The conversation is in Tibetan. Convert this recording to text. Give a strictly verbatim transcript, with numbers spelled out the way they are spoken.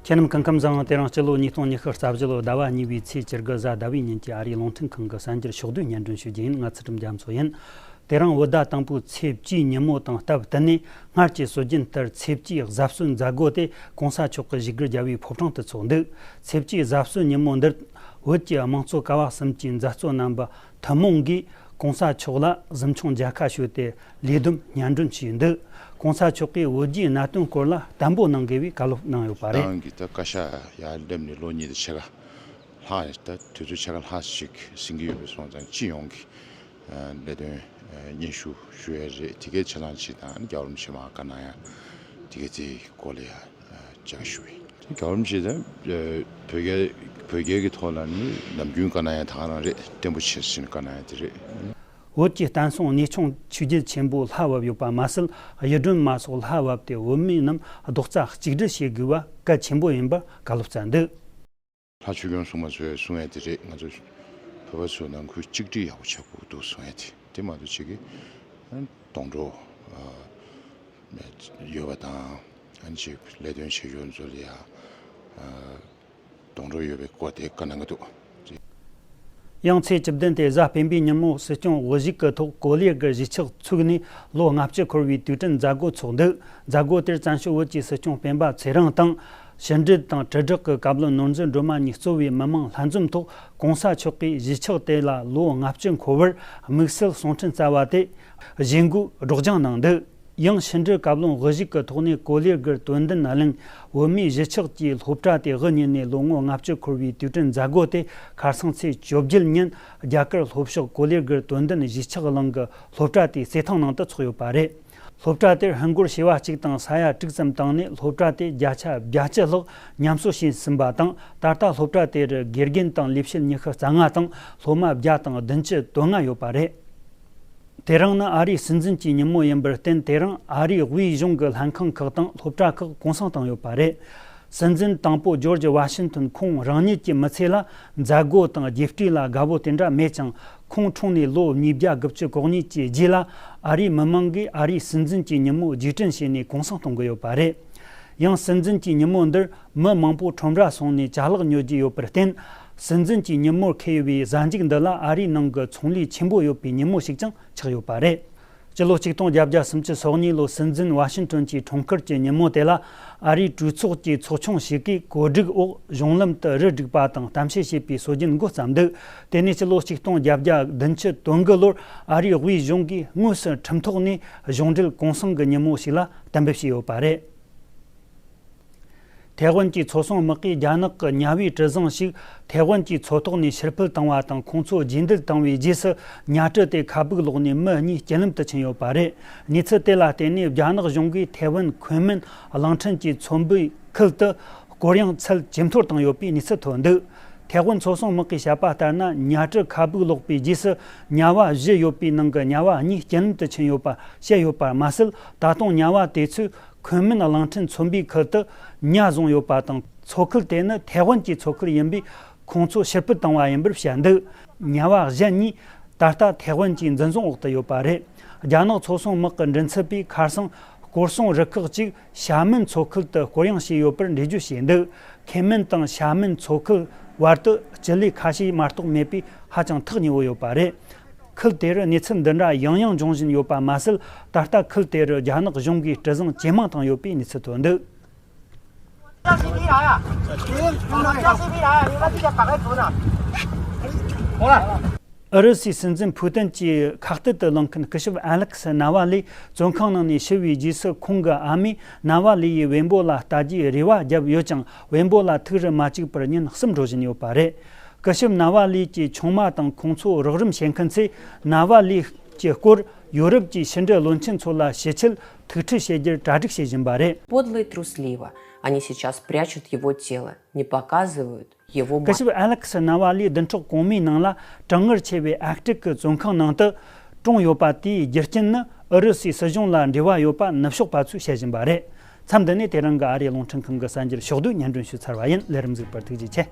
ཁྱེད་རྣམས་སྐུ་ཁམས་བཟང་། དེ་རིང་སྤྱི་ལོ་ཉིས་སྟོང་ཉི་ཤུ་རྩ་བཞི་ལོའི་ཟླ་བ་གཉིས་པའི་ཚེས་བཅུ་དགུ་གཟའ་ཟླ་བའི་ཉིན་གྱི་ཨ་རིའི་རླུང་འཕྲིན་ཁང་གི་གསར་འགྱུར་ཕྱོགས་བསྡུས་སྙན་སྒྲོན་ཞུ་རྒྱུ་ཡིན། ང་ཚུལ་ཁྲིམས་རྒྱ་མཚོ་ཡིན། དེ་རིང་བོད་ཟླ་དང་པོའི་ཚེས་བཅུའི་ཉིན་མོ་དང་སྟབས་བསྟུན་ནས། སྔར་གྱི་སྲོལ་རྒྱུན་ལྟར་ཚེས་བཅུའི་གཟབ་གསོལ་མཛད་སྒོ་དེ་གོང་ས་མཆོག་གི་བཞུགས་སྒར་རྒྱལ་བའི་ཕོ་བྲང་དུ་འཚོགས་འདུག་ཚེས་བཅུའི་གཟབ་གསོལ་ཉིན་མོ་འདིར་བོད་ཀྱི་དམངས་གཙོ་ཀ་བ་གསུམ་གྱི་མཛད་གཙོ་རྣམ་པ་ཐུན་མོང་གིས་གོང་ས་མཆོག་ལ་གཟིམ་ཆུང་མཇལ་ཁ་ཞུས་ཏེ་ལས་བསྡོམས་སྙན་སྒྲོན་ཞུས་འདུག་གོང་ས་མཆོག་གིས་བོད་བརྒྱུད་གནད་དོན་སྐོར་ལ་བརྟན་པོ་གནང་དགོས་པའི་བཀའ་སློབ་གནང་ཡོད་པ་རེད། ཏང་གི་ད་བཀའ་ཤག་ཡར་སླེབས་ནས་ལོ་གཉིས་དང་ཕྱེད་ཀ་ལྷག་ད་དུས་ཚོད་ཕྱེད་ཀ་ལྷག་ཞིག་ཟིན་གྱི་ཡོད་པ་སོང་ཙང་སྤྱི་ཡོངས་ཀྱི་ལས་དོན་སྙན་ཞུ་ཞུ་ཡས་རེད། དེ་གའི་ཆ་ཚང་ཅིག་དང་རྒྱལ་བ་རིན་པོ་ཆེ་མར་བཀའ་གནང་ཡ་དེ་གའི་དེའི་སྐོར་ལ་ཡ་མཇལ་ཁ་ཞུ་བ་ཡིན། རྒྱལ་བ་རིན་པོ་ཆེ་དང་བོད་རྒྱལ་བོད་རྒྱལ་གྱི་ཐོག་ལ་ནི་ནམ་རྒྱུན་བཀའ་གནང་ཡ་ད་ག་རང་རེད། བརྟན་པོ་བྱས་ཟིན་བཀའ་གནང་ཡ་དེ་རེད། བོད་ཀྱི་བསྟན་སྲུང་གནས་ཆུང་ཆོས་བརྒྱུད་ཆེན་པོ་ལྷ་བབས་ཡོད་པ་མ་ཟད། གཡུ་སྒྲོན་མ་སོགས་ལྷ་བབས་ཏེ་བོད་མི་རྣམས་རྡོག་རྩ་གཅིག་སྒྲིལ་བྱེད་དགོས་པ་གལ་ཆེན་པོ་ཡིན་པར་བཀའ་སློབ་སྩལ་འདུག་ལྷ་ཆོས་སྐྱོང་སྲུང་མ་ཚོས་གསུང་ཡ་དེ་རེད། ང་ཚོ་བོད་པ་ཚོ་ནང་ཁུལ་གཅིག་སྒྲིལ་ཡག་པོ་བྱེད་དགོས་འདུག་གསུང་ཡ་དེ་དེ་མ་གཏོགས་ཅིག་གི་སྡོང་གྲོགས་ཡོད་པ་དང་ཨ་ནི་ཅིག་ལས་དོན་བྱེད་ཕྱོགས་ཚོ་ལ་ཡ་སྡོང་གྲོགས་ཡོད་པའི་སྐོར་དེ་བཀའ་གནང་གི་འདུག་ཡང་ཚེས་བཅུ་བདུན་སྟེ་གཟའ་སྤེན་པའི་ཉིན་མོ་སྲིད་སྐྱོང་དབུ་བཞུགས་ཀྱི་ཐོག་ཀོ་ལི་གྷལ་གཞིས་ཆགས་ཚུགས་ནས་ལོ་ལྔ་བཅུ་འཁོར་བའི་དུས་དྲན་མཛད་སྒོ་འཚོགས་འདུག་མཛད་སྒོ་དེར་བཙན་བྱོལ་བོད་ཀྱི་སྲིད་སྐྱོང་སྤེན་པ་ཚེ་རིང་དང་། ཕྱི་འབྲེལ་དང་དྲིལ་བསྒྲགས་ཀྱི་བཀའ་བློན་ནོར་འཛིན་སྒྲོལ་མ་གཉིས་གཙོས་པའི་མི་མང་ལྷན་འཛོམས་ཐོག་གོང་ས་མཆོག་གིས་གཞིས་ཆགས་དེ་ལ་ལོ་ལྔ་བཅུ་འཁོར་བར་དམིགས་བསལ་གསུང་འཕྲིན་བསྩལ་བ་དེ་བཞེས་འགོའི་སྒྲོག་སྦྱང་གནང་འདུག་ཡང་ཕྱི་འབྲེལ་བཀའ་བློན་དབུ་བཞུགས་ཀྱི་ཐོག་ནས་ཀོ་ལི་གྷལ་དོན་ལྡན་གླིང་བོད་མིའི་གཞིས་ཆགས་ཀྱི་སློབ་གྲྭ་དེ་དབུ་བརྙེས་ནས་ལོ་ངོ་ལྔ་བཅུ་འཁོར་བའི་དུས་དྲན་མཛད་སྒོ་དེ་ཁ་སང་ཚེས་བཅོ་བརྒྱད་ཉིན་རྒྱ་གར་ལྷོ་ཕྱོགས་ཀོ་ལི་གྷལ་དོན་ལྡན་གཞིས་ཆགས་གླིང་གི་སློབ་གྲྭ་དེའི་རྩེད་ཐང་ནང་དུ་འཚོགས་ཡོད་པ་རེད། སློབ་གྲྭ་དེར་ཧིན་སྒོར་བྱེ་བ་གཅིག་དང་ས་ཡ་དྲུག་ཙམ་བཏང་ནས་སློབ་གྲྭ་དེ་བརྒྱ་ཆ་བརྒྱད་ཅུ་ལྷག་ཉམས་གསོ་བྱས་ཟིན་པ་དང་། ད་ལྟ་སློབ་གྲྭ་དེར་དགེ་རྒན་དང་ལས་བྱེད་ཉི་ཤུ་རྩ་ལྔ་དང་སློབ་མ་བརྒྱ་དང་བདུན་ཅུ་དོན་ལྔ་ཡོད་པ་རེད། དེ་རིང་ནི་ཨ་རིའི་སྲིད་འཛིན་གྱི་ཉིན་མོ་ཡིན་པར་བརྟེན། དེ་རིང་ཨ་རིའི་དབུས་གཞུང་གི་ལྷན་ཁང་ཁག་དང་སློབ་གྲྭ་ཁག་གུང་སེང་བཏང་ཡོད་པ་རེད། སྲིད་འཛིན་དང་པོ་ཇོརྗ་ཝ་ཤིང་ཏོན་ཁོང་རང་ཉིད་ཀྱི་མི་ཚེ་ལ་མཛད་སྒོ་དང་རྒྱས་སྤྲོས་ལ་དགའ་བོ་དེ་འདྲ་མེད་ཀྱང་། ཁོང་འཁྲུངས་ནས་ལོ་ཉིས་བརྒྱ་དགུ་བཅུ་གོ་གཉིས་ཀྱི་རྗེས་ལ་ཨ་རིའི་མི་མང་གིས་ཨ་རིའི་སྲིད་འཛིན་གྱི་ཉིན་མོ་རྗེས་དྲན་བྱས་ནས་གུང་སེང་གཏོང་གི་ཡོད་པ་རེད། ཡང་སྲིད་འཛིན་གྱི་ཉིན་མོ་འདིར་མི་མང་པོ་ཁྲོམ་ར་སོང་ནས་ཅ་ལག་ཉོ་རྒྱུ་ཡོད་པར་བརྟེན། སྲིད་འཛིན་གྱི་ཉིན་མོར་འཁེལ་བའི་གཟའ་མཇུག་འདི་ལ་ཨ་རིའི་ནང་གི་ཚོང་ལས་ཆེན་པོ་ཡོད་པའི་ཉིན་མོ་ཞིག་ཀྱང་ཆགས་ཡོད་པ་རེད། སྤྱི་ལོ་ཆིག་སྟོང་བརྒྱད་བརྒྱ་སུམ་ཅུ་སོ་གཉིས་ལོ་སྲིད་འཛིན་ཝ་ཤིང་ཏོན་གྱི་འཁྲུངས་སྐར་གྱི་ཉིན་མོ་དེ་ལ་ཨ་རིའི་གྲོས་ཚོགས་ཀྱི་ཚོགས་ཆུང་ཞིག་གིས་གོ་སྒྲིག་འོག་གཞུང་ལམ་དུ་རུ་སྒྲིག་པ་དང་གཏམ་བཤད་བྱེད་པའི་སྲོལ་རྒྱུན་འགོ་བརྩམས་འདུག་དེ་ནས་སྤྱི་ལོ་ཆིག་སྟོང་བརྒྱད་བརྒྱ་བདུན་ཅུ་དོན་དགུ་ལོར་ཨ་རིའི་དབུས་གཞུང་གིས་དངོས་སུ་ཁྲིམས་ཐོག་ནས་གཞུང་འབྲེལ་གུང་སེང་གི་ཉིན་མོ་ཞིག་ལ་གཏན་འབེབས་བྱས་ཡོད་པ་རེད། ཐའེ་ཝན་གྱི་ཚོ་སྲུང་དམག་གིས་རྒྱ་ནག་གི་ཉ་བའི་གྲུ་གཟིངས་ཤིག་ཐའེ་ཝན་གྱི་མཚོ་ཐོག་ནས་ཕྱིར་འཕུད་བཏང་བ་དང་། ཁོང་ཚོ་རྗེས་འདེད་བཏང་བའི་རྗེས་སུ་ཉ་གྲུ་དེ་ཁ་སྦུག་ལོག་ནས་མི་གཉིས་རྐྱེན་ལམ་དུ་ཕྱིན་ཡོད་པ་རེད། གནས་ཚུལ་དེ་ལ་བརྟེན་ནས་རྒྱ་ནག་གཞུང་གིས་ཐའེ་ཝན་ཁུན་མིན་གླིང་ཕྲན་གྱི་མཚོ་འབུའི་ཁུལ་དུ་སྐོར་གཡེང་ཚད་ཇེ་མཐོར་བཏང་ཡོད་པའི་གནས་ཚུལ་ཐོན་འདུག་ཐའེ་ཝན་མཚོ་སྲུང་དམག་གིས་བཤད་པ་ལྟར་ན། ཉ་གྲུ་ཁ་སྦུག་ལོག་པའི་རྗེས་སུ་ཉ་བ་བཞི་ཡོད་པའི་ནང་གི་ཉ་བ་གཉིས་རྐྱེན་ལམ་དུ་ཕྱིན་ཡོད་པ་བཤད་ཡོད་པར་མ་ཟད། ད་དུང་ཉ་བ་དེ་ཚོས་ཁུན་མིན་གླིང་ཕྲན་མཚོ་འབུའི་ཁུལ་དུ་ཉ་བཟུང་ཡོད་པ་དང་། མཚོ་ཁུལ་དེ་ནི་ཐའེ་ཝན་གྱི་མཚོ་ཁུལ་ཡིན་པས། ཁོང་ཚོ་ཕྱིར་འཕུད་བཏང་བ་ཡིན་པར་བཤད་འདུག་ཉ་བ་གཞན་གཉིས་ད་ལྟ་ཐའེ་ཝན་གྱི་འཛིན་བཟུང་འོག་ཏུ་ཡོད་པ་རེད། རྒྱ་ནག་མཚོ་སྲུང་དམག་གི་མགྲིན་ཚབ་པས་ཁ་སང་སྐོར་སྲུང་རུ་ཁག་ཅིག་ཤ་མིན་མཚོ་ཁུལ་དུ་སྐོར་གཡེང་བྱས་ཡོད་པར་འགྲེལ་བརྗོད་བྱས་འདུག་ཁེ་མིན་དང་ཤ་མིན་མཚོ་ཁུལ་བར་དུ་སྤྱི་ལེ་ཁ་ཤས་མ་གཏོགས་མེད་པས། ཧ་ཅང་ཐག་ཉེ་བོ་ཡོད་པ་རེད། ཁུལ་དེ་རུ་གནས་ཚུལ་འདི་འདྲ་ཡང་ཡང་འབྱུང་བཞིན་ཡོད་པ་མ་ཟད། ད་ལྟ་ཁུལ་དེ་རུ་རྒྱ་ནག་གཞུང་གིས་གྲུ་གཟིངས་ཇེ་མང་བཏང་ཡོད་པའི་གནས་ཚུལ་ཐོན་འདུག་ཨུ་རུ་སུའི་སྲིད་འཛིན་ཕུ་ཏིན་གྱིས་ཁ་གཏད་དུ་ལེན་མཁན་སྐུ་ཞབས་ཨ་ལེག་སི་ན་ཝ་ལི་བཙོན་ཁང་ནང་ནས་ཤི་བའི་རྗེས་སུ། ཁོང་གི་ཨ་མས་ན་ཝ་ལི་ཡི་བེམ་པོ་ལ་ལྟ་རྒྱུའི་རེ་བ་བརྒྱབ་ཡོད་ཀྱང་། བེམ་པོ་ལ་ཐུག་རུ་མ་བཅུག་པར་ཉིན་གསུམ་འགྲོ་བཞིན་ཡོད་པ་རེད། སྐུ་ཞབས་ན་ཝ་ལི་གྱི་ཆུང་མ་དང་ཁོང་ཚོ་རོགས་རམ་བྱེད་མཁན་ཚོས་ན་ཝ་ལི་གྱི་སྐོར་ཡོ་རོབ་ཀྱི་ཕྱི་འབྲེལ་བློན་ཆེན་ཚོ་ལ་ཞིབ་དཔྱད་ཐུག་འཕྲད་བྱེད་རྒྱུར་གྲ་སྒྲིག་བྱེད་བཞིན་པ་རེད། Подло и трусливо они сейчас прячут его тело, не показывают его мать. སྐུ་ཞབས་ཨ་ལེག་སི་ན་ཝ་ལི་བདུན་ཕྲག་གོང་མའི་ནང་ལ་གྲང་ངར་ཆེ་བའི་ཨ་ཀྲིག་གི་བཙོན་ཁང་ནང་དུ་གྲོངས་ཡོད་པ་དེའི་རྒྱུ་རྐྱེན་ནི་ཨུ་རུ་སུའི་སྲིད་གཞུང་ལ་འབྲེལ་བ་ཡོད་པ་ནུབ་ཕྱོགས་པ་ཚོས་བཤད་བཞིན་པ་རེད། མཚམས་འདི་ནས་དེ་རིང་གི་ཨ་རིའི་རླུང་འཕྲིན་ཁང་གི་གསར་འགྱུར་ཕྱོགས་བསྡུས་སྙན་སྒྲོན་ཞུས་ཚར་བ་ཡིན། ལས་རིམ་གཟིགས་པར་ཐུགས་རྗེ་ཆེ།